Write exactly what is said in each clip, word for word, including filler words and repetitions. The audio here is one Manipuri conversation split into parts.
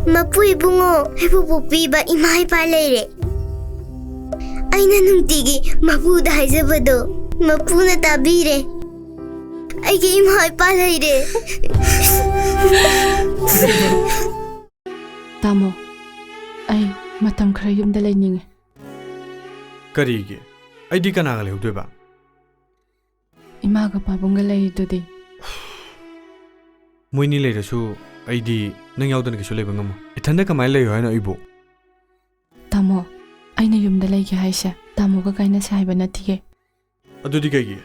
ꯃꯄꯨ ꯏꯕꯨꯡꯉꯣ, ꯑꯩꯕꯨ ꯄꯣꯛꯄꯤꯕ ꯏꯃꯥ ꯏꯄꯥ ꯂꯩꯔꯦ꯫ ꯑꯩꯅ ꯅꯨꯡꯇꯤꯒꯤ ꯃꯄꯨꯗ ꯍꯥꯏꯖꯕꯗꯣ ꯃꯄꯨꯅ ꯇꯥꯕꯤꯔꯦ꯫ ꯑꯩꯒꯤ ꯏꯃꯥ ꯏꯄꯥ ꯂꯩꯔꯦ꯫ ꯇꯥꯃꯣ, ꯑꯩ ꯃꯇꯝ ꯈꯔ ꯌꯨꯝꯗ ꯂꯩꯅꯤꯡꯉꯦ꯫ ꯀꯔꯤꯒꯤ? ꯑꯩꯗꯤ ꯀꯅꯥꯒ ꯂꯩꯍꯧꯗꯣꯏꯕ? ꯏꯃꯥꯒ ꯄꯥꯕꯨꯡꯒ ꯂꯩꯔꯤꯗꯨꯗꯤ꯫ ꯃꯣꯏꯅꯤ ꯂꯩꯔꯁꯨ ꯑꯩꯗꯤ ꯅꯪ ꯌꯥꯎꯗꯅ ꯀꯩꯁꯨ ꯂꯩꯕ ꯉꯝꯃꯣꯏ꯫ ꯏꯊꯟꯗ ꯀꯃꯥꯏꯅ ꯂꯩꯌꯨ ꯍꯥꯏꯅꯣ ꯑꯩꯕꯨ? ꯇꯥꯃꯣ, ꯑꯩꯅ ꯌꯨꯝꯗ ꯂꯩꯒꯦ ꯍꯥꯏꯁꯦ ꯇꯥꯃꯣꯒ ꯀꯥꯏꯅꯁꯦ ꯍꯥꯏꯕ ꯅꯠꯇꯤꯌꯦ꯫ ꯑꯗꯨꯗꯤ ꯀꯩꯒꯤ?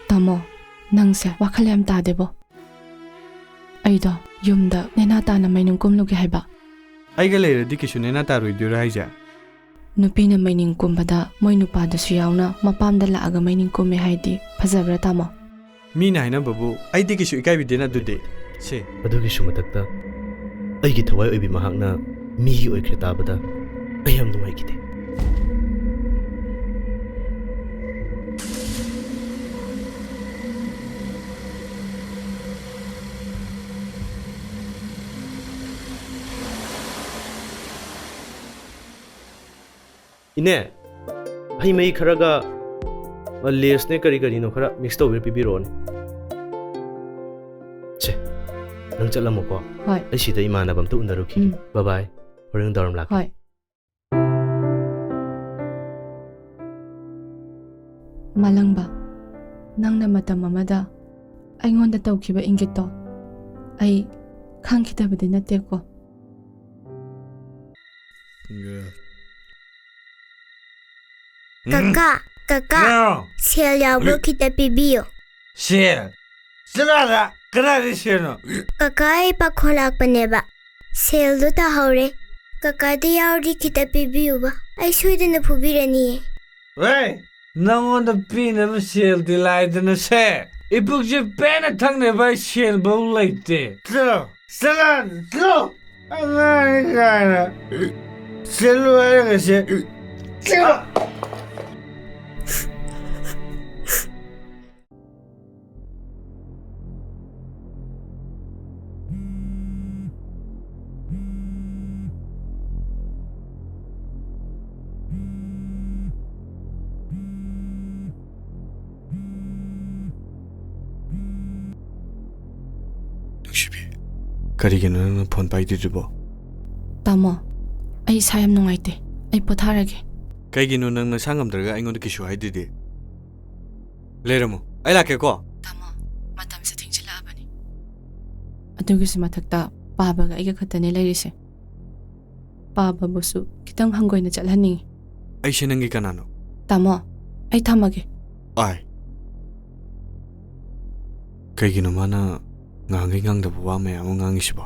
ꯇꯥꯃꯣ, ꯅꯪꯁꯦ ꯋꯥꯈꯜ ꯌꯥꯝ ꯇꯥꯗꯦꯕꯣ꯫ ꯑꯩꯗꯣ ꯌꯨꯝꯗ ꯅꯦꯅꯥ ꯇꯥꯅ ꯃꯩꯅꯨꯡ ꯀꯨꯝꯂꯨꯒꯦ ꯍꯥꯏꯕ꯫ ꯑꯩꯒ ꯂꯩꯔꯗꯤ ꯀꯩꯁꯨ ꯅꯦꯅꯥ ꯇꯥꯔꯣꯏꯗꯣꯏꯔꯣ ꯍꯥꯏꯁꯦ? ꯅꯨꯄꯤꯅ ꯃꯩꯅꯤꯡ ꯀꯨꯝꯕꯗ ꯃꯣꯏ ꯅꯨꯄꯥꯗꯨꯁꯨ ꯌꯥꯎꯅ ꯃꯄꯥꯝꯗ ꯂꯥꯛꯑꯒ ꯃꯩꯅꯤꯡ ꯀꯨꯝꯃꯦ ꯍꯥꯏꯗꯤ ꯐꯖꯕ꯭ꯔꯥ, ꯇꯥꯃꯣ? ꯃꯤꯅ ꯍꯥꯏꯅꯕꯕꯨ ꯑꯩꯗꯤ ꯀꯩꯁꯨ ꯏꯀꯥꯏꯕꯤꯗꯦꯅ ꯑꯗꯨꯗꯤ꯫ ꯁꯦ꯫ ꯑꯗꯨꯒꯤꯁꯨ ꯃꯊꯛꯇ ꯑꯩꯒꯤ ꯊꯋꯥꯏ ꯑꯣꯏꯕꯤ ꯃꯍꯥꯛꯅ ꯃꯤꯒꯤ ꯑꯣꯏꯈ꯭ꯔꯦ ꯇꯥꯕꯗ ꯑꯩ ꯌꯥꯝ ꯅꯨꯡꯉꯥꯏꯈꯤꯗꯦ꯫ ꯏꯅꯦ, ꯍꯩ ꯃꯍꯤ ꯈꯔꯒ, ꯑ, ꯂꯦꯁꯅꯦ ꯀꯔꯤ ꯀꯔꯤꯅꯣ ꯈꯔ ꯃꯤꯛꯁ ꯇꯧꯕꯤꯔ ꯄꯤꯕꯤꯔꯛꯑꯣꯅꯦ꯫ ꯁꯦ, ꯅꯪ ꯆꯠꯂꯝꯃꯣꯀꯣ꯫ ꯍꯣꯏ꯫ ꯑꯩ ꯁꯤꯗ ꯏꯃꯥꯟꯅꯕ ꯑꯝꯇ ꯎꯅꯔꯨꯈꯤꯒꯦ꯫ ꯎꯝ꯫ ꯕꯥꯏ ꯕꯥꯏ꯫ ꯍꯣꯔꯦꯟ ꯅꯨꯡꯗꯥꯡꯋꯥꯏꯔꯝ ꯂꯥꯛꯀꯦ꯫ ꯍꯣꯏ꯫ ꯃꯥꯂꯪꯕ, ꯅꯪꯅ ꯃꯇꯝ ꯑꯃꯗ ꯑꯩꯉꯣꯟꯗ ꯇꯧꯈꯤꯕ ꯏꯪꯒꯤꯠꯇꯣ ꯑꯩ ꯈꯪꯈꯤꯗꯕꯗꯤ ꯅꯠꯇꯦꯀꯣ꯫ ꯀꯀꯥ, ꯀꯀꯥ, ꯍꯥꯎ꯫ ꯁꯦꯜ ꯌꯥꯎꯕ꯭ꯔꯣ? ꯈꯤꯇ ꯄꯤꯕꯤꯌꯣ꯫ ꯁꯦꯜ? ꯆꯠꯂꯣ ꯑꯥꯗ꯫ ꯀꯗꯥꯏꯗꯩ ꯁꯦꯜꯅꯣ? ꯀꯀꯥ, ꯑꯩ ꯄꯥꯈꯣꯟ ꯂꯥꯛꯄꯅꯦꯕ꯫ ꯁꯦꯜꯗꯣ ꯇꯥꯍꯧꯔꯦ꯫ ꯀꯀꯥꯗ ꯌꯥꯎꯔꯗꯤ ꯈꯤꯇ ꯄꯤꯕꯤꯌꯨꯕ꯫ ꯑꯩ ꯁꯣꯏꯗꯅ ꯐꯨꯕꯤꯔꯅꯤꯌꯦ꯫ ꯍꯦ! ꯅꯪꯉꯣꯟꯗ ꯄꯤꯅꯕ ꯁꯦꯜꯗꯤ ꯂꯥꯏꯗꯅ ꯁꯦ꯫ ꯏꯄꯨꯛꯁꯦ ꯄꯦꯟꯅ ꯊꯛꯅꯕ ꯑꯩ ꯁꯦꯜꯐꯧ ꯂꯩꯇꯦ꯫ ꯆꯠꯂꯣ, ꯆꯠꯂꯣ, ꯆꯠꯂꯣ꯫ ꯑꯉꯥꯡꯅꯤ ꯀꯥꯏꯅ꯫ ꯆꯠꯂꯣ ꯍꯥꯏꯔꯒ ꯆꯦ-, ꯆꯠꯂꯣ꯫ ꯀꯔꯤꯒꯤꯅꯣ ꯅꯪꯅ ꯐꯣꯟ ꯄꯥꯏꯗ꯭ꯔꯤꯗꯨꯕꯣ? ꯇꯥꯃꯣ, ꯑꯩ ꯏꯁꯥ ꯌꯥꯝ ꯅꯨꯡꯉꯥꯏꯇꯦ꯫ ꯑꯩ ꯄꯣꯊꯥꯔꯒꯦ꯫ ꯀꯩꯒꯤꯅꯣ ꯅꯪ ꯅꯁꯥ ꯉꯝꯗ꯭ꯔꯒ ꯑꯩꯉꯣꯟꯗ ꯀꯩꯁꯨ ꯍꯥꯏꯗ꯭ꯔꯤꯗꯤ? ꯂꯩꯔꯝꯃꯣ, ꯑꯩ ꯂꯥꯛꯀꯦꯀꯣ꯫ ꯇꯥꯃꯣ, ꯃꯇꯝꯁꯦ ꯊꯦꯡꯖꯤꯜꯂꯛꯑꯕꯅꯤ꯫ ꯑꯗꯨꯒꯤꯁꯨ ꯃꯊꯛꯇ ꯄꯥꯕꯒ ꯑꯩꯒ ꯈꯛꯇꯅꯦ ꯂꯩꯔꯤꯁꯦ꯫ ꯄꯥꯕꯕꯨꯁꯨ ꯈꯤꯇꯪ ꯍꯪꯒꯣꯏꯅ ꯆꯠꯍꯟꯅꯤꯡꯉꯤ꯫ ꯑꯩꯁꯦ ꯅꯪꯒꯤ ꯀꯅꯥꯅꯣ? ꯇꯥꯃꯣ, ꯑꯩ ꯊꯝꯃꯒꯦ꯫ ꯑꯥꯏ꯫ ꯀꯩꯒꯤꯅꯣ ꯃꯥꯅ ꯉꯥꯡꯈꯩ ꯉꯥꯡꯗꯕ ꯋꯥ ꯃꯌꯥꯝ ꯑꯃ ꯉꯥꯡꯉꯤꯁꯤꯕꯣ?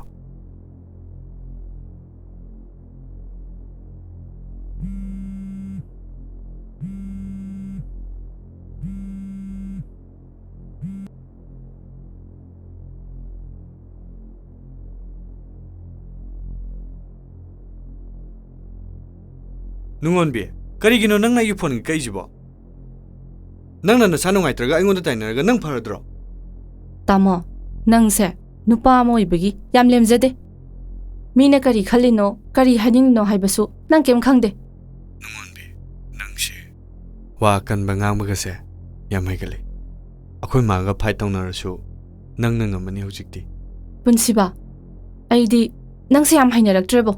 ꯅꯨꯡꯉꯣꯟꯕꯤ, ꯀꯔꯤꯒꯤꯅꯣ ꯅꯪꯅ ꯑꯩꯒꯤ ꯐꯣꯟꯒ ꯀꯛꯏꯁꯤꯕꯣ? ꯅꯪꯅ ꯅꯁꯥ ꯅꯨꯡꯉꯥꯏꯇ꯭ꯔꯒ ꯑꯩꯉꯣꯟꯗ ꯇꯥꯏꯅꯔꯒ ꯅꯪ ꯐꯔꯗ꯭ꯔꯣ? ꯇꯥꯃꯣ, ꯅꯪꯁꯦ ꯅꯨꯄꯥ ꯑꯃ ꯑꯣꯏꯕꯒꯤ ꯌꯥꯝ ꯂꯦꯝꯖꯗꯦ꯫ ꯃꯤꯅ ꯀꯔꯤ ꯈꯜꯂꯤꯅꯣ, ꯀꯔꯤ ꯍꯥꯏꯅꯤꯡꯂꯤꯅꯣ ꯍꯥꯏꯕꯁꯨ ꯅꯪ ꯀꯩꯝ ꯈꯪꯗꯦ꯫ ꯅꯨꯡꯉꯣꯟꯕꯤ, ꯅꯪꯁꯦ ꯋꯥ ꯑꯀꯟꯕ ꯉꯥꯡꯕꯒꯁꯦ ꯌꯥꯝ ꯍꯩꯒꯜꯂꯤ꯫ ꯑꯩꯈꯣꯏ ꯃꯥꯒ ꯐꯥꯏꯠ ꯇꯧꯅꯔꯁꯨ ꯅꯪꯅ ꯉꯝꯃꯅꯤ ꯍꯧꯖꯤꯛꯇꯤ꯫ ꯄꯨꯟꯁꯤꯕ, ꯑꯩꯗꯤ ꯅꯪꯁꯦ ꯌꯥꯝ ꯍꯩꯅꯔꯛꯇ꯭ꯔꯦꯕꯣ꯫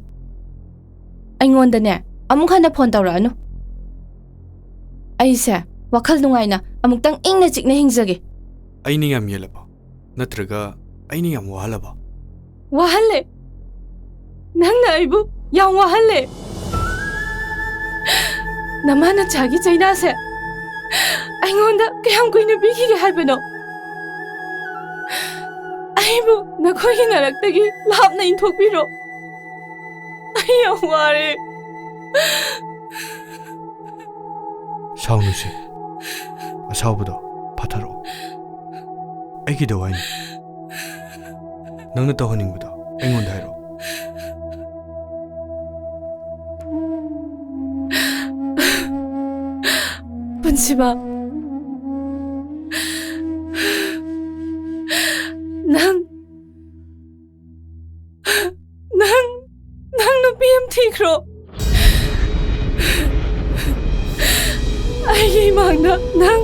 ꯑꯩꯉꯣꯟꯗꯅꯦ, ꯑꯃꯨꯛ ꯍꯟꯅ ꯐꯣꯟ ꯇꯧꯔꯛꯑꯅꯨ꯫ ꯑꯩꯁꯦ ꯋꯥꯈꯜ ꯅꯨꯡꯉꯥꯏꯅ ꯑꯃꯨꯛꯇꯪ ꯏꯪꯅ ꯆꯤꯛꯅ ꯍꯤꯡꯖꯒꯦ꯫ ꯑꯩꯅ ꯌꯥꯝ ꯌꯦꯜꯂꯕꯣ? ꯅꯠꯇ꯭ꯔꯒ ꯑꯩꯅ ꯌꯥꯝ ꯋꯥꯍꯜꯂꯕꯣ? ꯋꯥꯍꯜꯂꯦ꯫ ꯅꯪꯅ ꯑꯩꯕꯨ ꯌꯥꯝ ꯋꯥꯍꯜꯂꯦ꯫ ꯅꯃꯥ ꯅꯆꯥꯒꯤ ꯆꯩꯅꯥꯁꯦ ꯑꯩꯉꯣꯟꯗ ꯀꯌꯥꯝ ꯀꯨꯏꯅ ꯄꯤꯈꯤꯒꯦ ꯍꯥꯏꯕꯅꯣ? ꯑꯩꯕꯨ ꯅꯈꯣꯏꯒꯤ ꯅꯔꯛꯇꯒꯤ ꯂꯥꯞꯅ ꯏꯟꯊꯣꯛꯄꯤꯔꯣ꯫ ꯑꯩ ꯌꯥꯝ ꯋꯥꯔꯦ꯫ ꯁꯥꯎꯅꯨꯁꯦ꯫ ꯑꯁꯥꯎꯕꯗꯣ ꯐꯥꯊꯔꯛꯑꯣ꯫ ꯑꯩ ꯀꯩꯗꯧ ꯍꯥꯏꯅꯣ? ꯅꯪꯅ ꯇꯧꯍꯟꯅꯤꯡꯕꯗꯣ ꯑꯩꯉꯣꯟꯗ ꯍꯥꯏꯔꯛꯑꯣ꯫ ꯄꯨꯟꯁꯤꯕ, ꯅꯪ, ꯅꯪ, ꯅꯪ ꯅꯨꯄꯤ ꯑꯃ ꯊꯤꯈ꯭ꯔꯣ꯫ ꯑꯩꯒꯤ ꯏꯃꯥꯡꯗ ꯅꯪ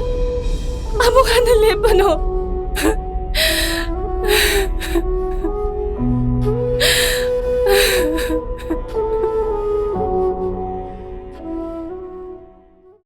ꯑꯃꯨꯛ ꯍꯟꯅ ꯂꯦꯞꯄꯅꯣ꯫